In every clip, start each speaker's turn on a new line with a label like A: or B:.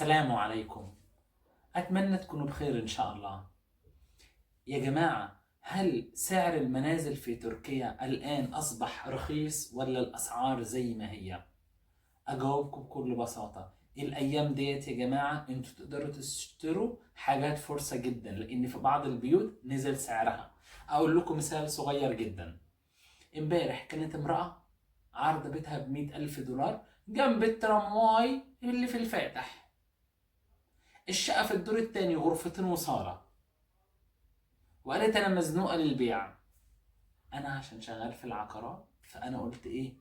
A: السلام عليكم. أتمنى تكونوا بخير إن شاء الله. يا جماعة، هل سعر المنازل في تركيا الآن أصبح رخيص ولا الأسعار زي ما هي؟ أجاوبكم بكل بساطة، الأيام ديت يا جماعة انتوا تقدروا تشتروا حاجات فرصة جدا، لأن في بعض البيوت نزل سعرها. أقول لكم مثال صغير جدا. امبارح كانت امرأة عارضة بيتها ب100,000 دولار جنب الترامواي اللي في الفاتح. الشقة في الدور التاني، غرفتين وصالة، وقالت أنا مزنوقة للبيع. أنا عشان شغال في العقارات فأنا قلت إيه،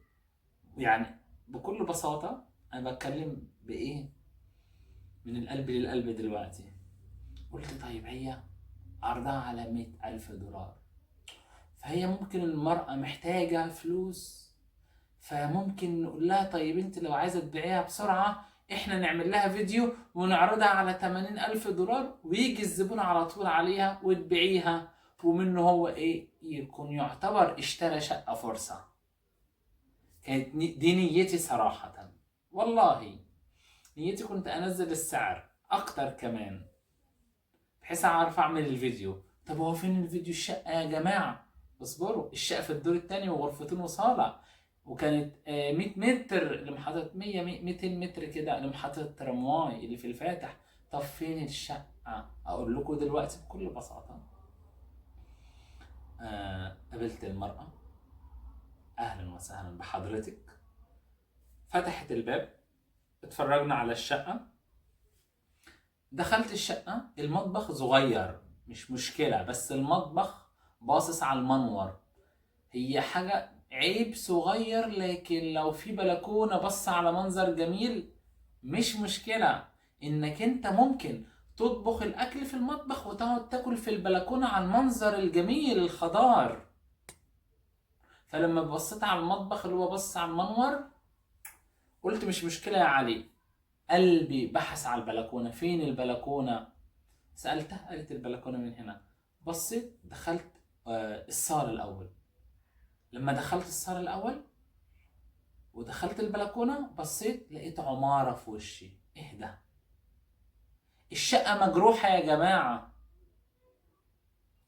A: يعني بكل بساطة أنا بتكلم بإيه من القلب للقلب دلوقتي. قلت طيب هي عرضها على 100,000 دولار، فهي ممكن المرأة محتاجة فلوس، فممكن نقول لها طيب انت لو عايزة تبيعيها بسرعة احنا نعمل لها فيديو ونعرضها على 80,000 دولار ويجي الزبون على طول عليها وتبيعيها، ومنه هو ايه يكون يعتبر اشترى شقة فرصة. كانت دي نيتي صراحة، والله نيتي كنت انزل السعر اكتر كمان بحيث اعرف اعمل الفيديو. طب هو فين الفيديو الشقة يا جماعة؟ اصبروا، الشقة في الدور التاني وغرفتين وصالة، وكانت 100 متر لمحطة، 100 200 متر كده لمحطة الترامواي اللي في الفاتح. طب فين الشقة؟ أقول لكم دلوقتي بكل بساطة. قابلت المرأة، أهلا وسهلا بحضرتك. فتحت الباب، اتفرجنا على الشقة. دخلت الشقة، المطبخ صغير مش مشكلة، بس المطبخ باصص على المنور، هي حاجة عيب صغير، لكن لو في بلكونة بص على منظر جميل مش مشكلة، انك انت ممكن تطبخ الاكل في المطبخ وتقعد تاكل في البلكونة على المنظر الجميل الخضار. فلما بصيت على المطبخ اللي هو بص على المنور قلت مش مشكلة يا علي. قلبي بحث على البلكونة، فين البلكونة؟ سألتها قالت البلكونة من هنا. بصيت دخلت الصالة الأول. لما دخلت الصالة الأول ودخلت البلكونة بصيت لقيت عمارة في وشي. إيه ده؟ الشقة مجروحة يا جماعة،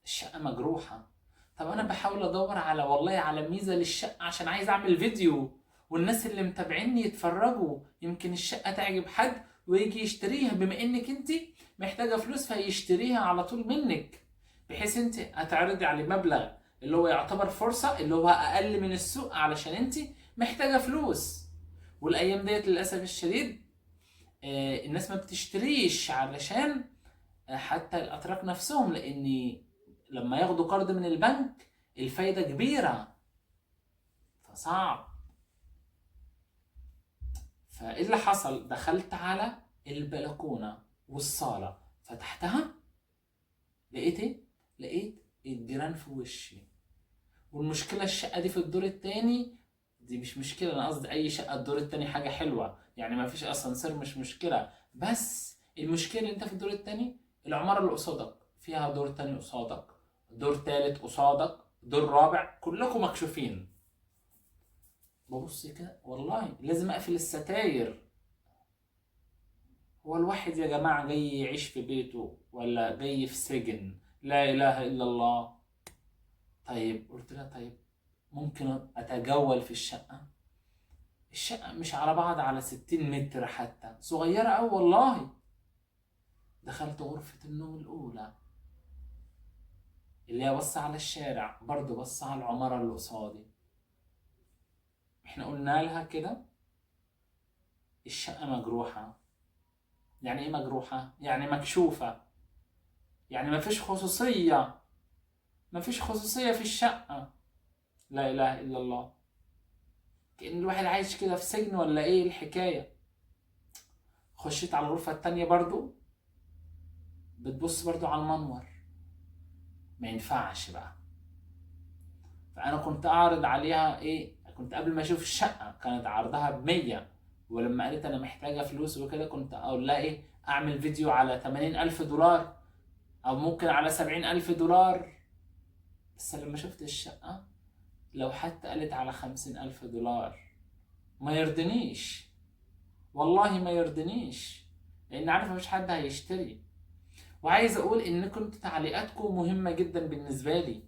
A: الشقة مجروحة. طب أنا بحاول أدور على والله على ميزة للشقة عشان عايز أعمل فيديو والناس اللي متابعيني يتفرجوا، يمكن الشقة تعجب حد ويجي يشتريها، بما إنك أنت محتاجة فلوس فيشتريها على طول منك، بحيث أنت هتعرضي عليه مبلغ اللي هو يعتبر فرصة، اللي هو أقل من السوق علشان أنت محتاجة فلوس. والأيام ديت للأسف الشديد الناس ما بتشتريش علشان حتى الأتراك نفسهم، لأن لما ياخدوا قرض من البنك الفايدة كبيرة فصعب. فإيه اللي حصل؟ دخلت على البلكونة والصالة، فتحتها لقيت إيه؟ لقيت الجيران في وشي. والمشكلة الشقة دي في الدور التاني، دي مش مشكلة، أنا قصدي أي شقة الدور التاني حاجة حلوة، يعني ما فيش أسانسير مش مشكلة، بس المشكلة أنت في الدور التاني العمارة اللي قصادك فيها دور تاني قصادك، دور تالت قصادك، دور رابع، كلكم مكشوفين. ببص كده والله لازم أقفل الستاير. هو الواحد يا جماعة جاي يعيش في بيته ولا جاي في سجن؟ لا إله إلا الله. طيب قلت لها طيب ممكن أتجول في الشقة؟ الشقة مش على بعض على 60 متر حتى، صغيرة أوي والله. دخلت غرفة النوم الأولى اللي هي بص على الشارع، برضو بص على العمارة اللي قصادي. احنا قلنا لها كده الشقة مجروحة. يعني ايه مجروحة؟ يعني مكشوفة، يعني مفيش خصوصية، مفيش خصوصية في الشقة. لا إله إلا الله، كأن الواحد عايش كده في سجن ولا إيه الحكاية؟ خشيت على الغرفة التانية برضو، بتبص برضو على المنور، ما ينفعش بقى. فأنا كنت أعرض عليها إيه، كنت قبل ما أشوف الشقة كانت عرضها ب100، ولما قالت أنا محتاجة فلوس وكده كنت أقول لها إيه، أعمل فيديو على 80,000 دولار أو ممكن على 70,000 دولار. بس لما شفت الشقة لو حتى قالت على 50,000 دولار ما يرضنيش، والله ما يرضنيش. لان عارف مفيش حد هيشتري. وعايز اقول ان كنت تعليقاتكم مهمة جدا بالنسبة لي.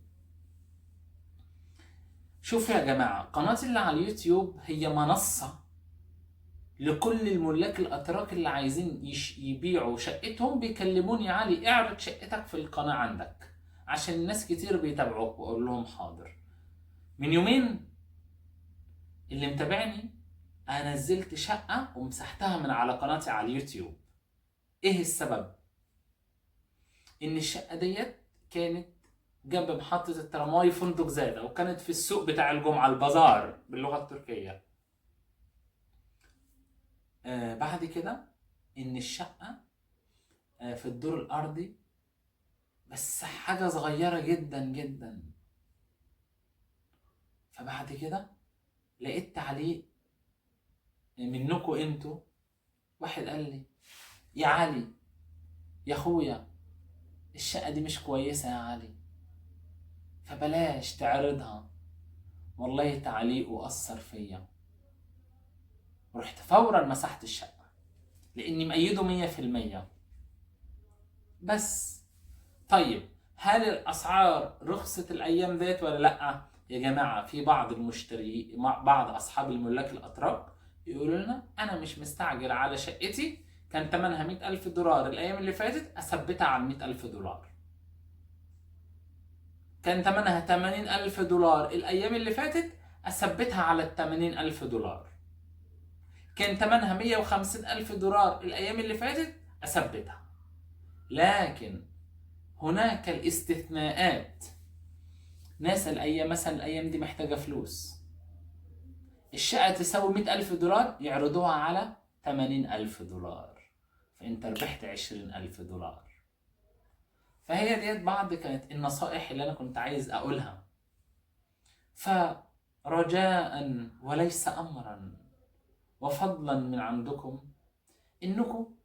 A: شوفوا يا جماعة، قناتي اللي على اليوتيوب هي منصة لكل الملاك الاتراك اللي عايزين يبيعوا شقتهم، بيكلموني علي اعرض شقتك في القناة عندك عشان الناس كتير بيتابعوك، واقول لهم حاضر. من يومين اللي متابعني انا نزلت شقة ومسحتها من على قناتي على اليوتيوب. ايه السبب؟ ان الشقة ديت كانت جنب محطة الترامواي فندق زادة، وكانت في السوق بتاع الجمعة، البازار باللغة التركية. بعد كده ان الشقة في الدور الارضي، بس حاجة صغيرة جدا جدا. فبعد كده لقيت تعليق منكم انتوا، واحد قال لي يا علي يا اخويا الشقة دي مش كويسة يا علي، فبلاش تعرضها. والله تعليقه أثر فيا، رحت فورا مسحت الشقة لأني مأيده 100%. بس طيب، هل الأسعار رخصت الأيام ديت ولا لأ؟ يا جماعة في بعض المشتري، بعض أصحاب الملاك الأتراك يقولوا لنا أنا مش مستعجل على شقتي، كان تمنها 100,000 دولار الأيام اللي فاتت، أثبتها على 100,000 دولار. كان تمنها 80,000 دولار الأيام اللي فاتت، أثبتها على 80,000 دولار. كان تمنها 150,000 دولار الأيام اللي فاتت، أثبتها. لكن هناك الاستثناءات. ناس الأيام مثلا الأيام دي محتاجة فلوس، الشقة تساوي 100,000 دولار يعرضوها على 80,000 دولار، فأنت ربحت 20,000 دولار. فهي ديت بعض كانت النصائح اللي أنا كنت عايز أقولها. فرجاء وليس أمرا وفضلا من عندكم إنكم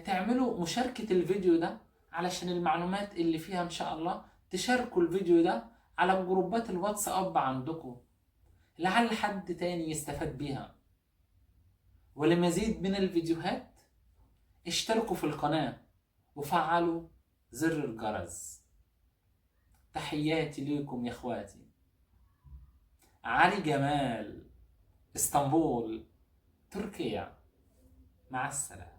A: تعملوا مشاركة الفيديو ده علشان المعلومات اللي فيها إن شاء الله، تشاركوا الفيديو ده على جروبات الواتساب عندكم لعل حد تاني يستفاد بيها. ولمزيد من الفيديوهات اشتركوا في القناة وفعلوا زر الجرس. تحياتي لكم يا اخواتي. علي جمال، اسطنبول، تركيا. مع السلامة.